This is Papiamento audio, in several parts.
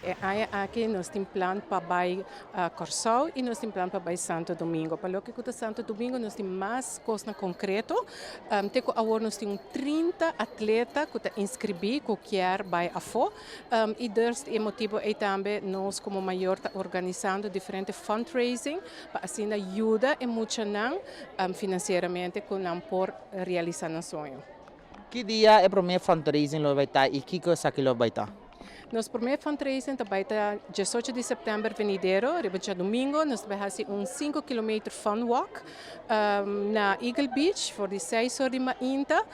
E aña aki nos tin plan pa bay Corsou y nos tin plan pa bay Santo Domingo. Pa loke cu ta Santo Domingo nos tin mas cosnan concreto. Te cu awor nos tin un 30 atleta cu ta inscribi cu kier bay afo. Y dus e motibo ey tambe nos como mayor ta organisando diferente fundraising pa asina yuda e muchanan financieramente cu nan por realisa nan soño. Ki dia e prome fundraising lo bay ta y kico esaki lo bay ta? Nos prome fundraising ta bay ta 18 di september venidero, riba djadomingo. Nos ta bay haci un 5 kilometer fun walk na Eagle Beach for di 6 or di mainta,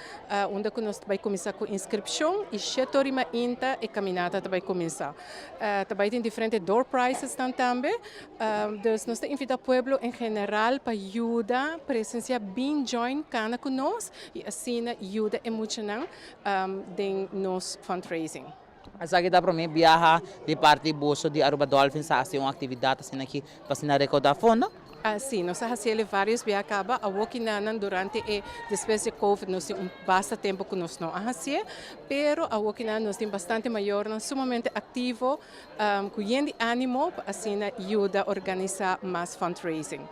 unda cu nos ta bay cuminsa cu inscripcion y 7 or di mainta e caminata ta bay cuminsa. Ta bay tin diferente door prizes nan tambe. Dus nos ta invita pueblo en general pa yuda presencia, bin join cana cu nos y asina yuda e muchanan den nos fundraising. Esaki ta prome biaha di parti boso di Aruba Dolphins a haci un actividad asina aki pa asina recauda fondo? Si, nos a haci varios biaha caba. Awokinan durante e despues di COVID nos tin un basta tempo cu nos no a haci, pero awokinan nos tin bastante mayornan sumamente activo, cu yen di animo pa asina yuda organisa mas fundraising.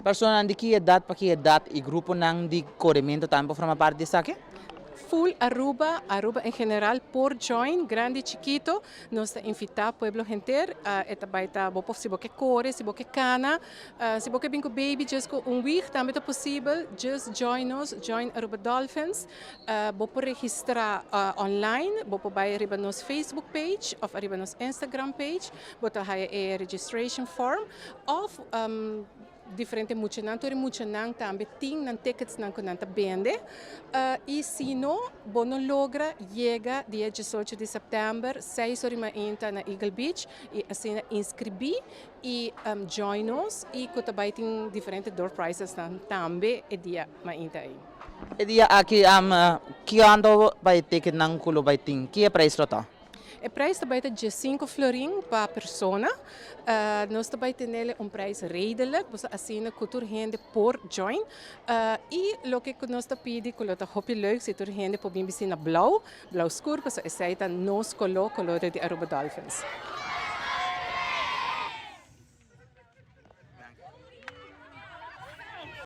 Personanan di ki edad pa ki edad y gruponan di coremento tambe por forma parti di esaki? Full Aruba, Aruba en general por join, grandi y chikito. Nos ta invita pueblo henter, e ta bay ta bo por si bo ke core, si bo ke cana, si bo ke bin cu baby just cu un wieg tambe ta posibel. Just join nos, join Aruba Dolphins. Bo por registra online, bo por bay riba nos Facebook page of riba nos Instagram page, bo ta haya e registration form of diferente muchanan, tur e muchanan tambe tin nan tickets nan cu nan ta bende. Y si no, bo no logra yega dia 18 di september, 6 or di mainta na Eagle Beach y asina inscribi y join nos y cu ta bay tin diferente door prizes nan tambe e dia mainta ey. E dia aki, cuanto pa e ticket nan cu lo bay tin? Ki e prijs lo ta? E prijs ta bay ta 15 florin pa persona. Nos ta bay tene un prijs redelijk, bo asina cu tur hende por join. Y loke cu nos ta pidi, cu lo ta hopi leuk si tur hende por bin bisti na blauw, blauw scur, pasobra esey ta nos color, color di Aruba Dolphins.